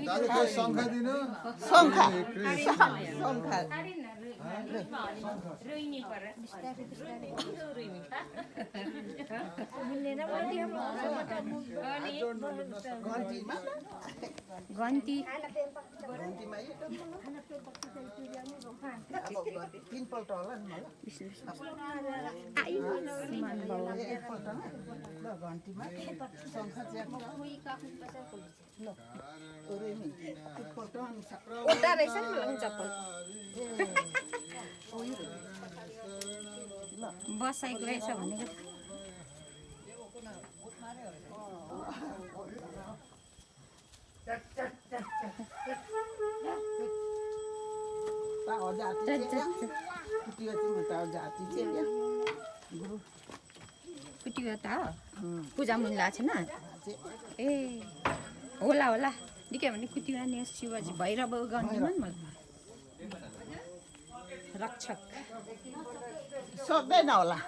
दाजु त्यो शङ्ख दिनु शङ्ख घन्टी तीनपल्ट होला नि घन्टीमा शङ्ख उता रहेछ नि चप्पल बसाइको रहेछ भनेको कुटियो त पूजा मुनि लाग्छ न ए होला होला निकै भने कुटियो नि शिवजी भैरव गर्नुमा नि मलाई रक्षक सक्दैन होला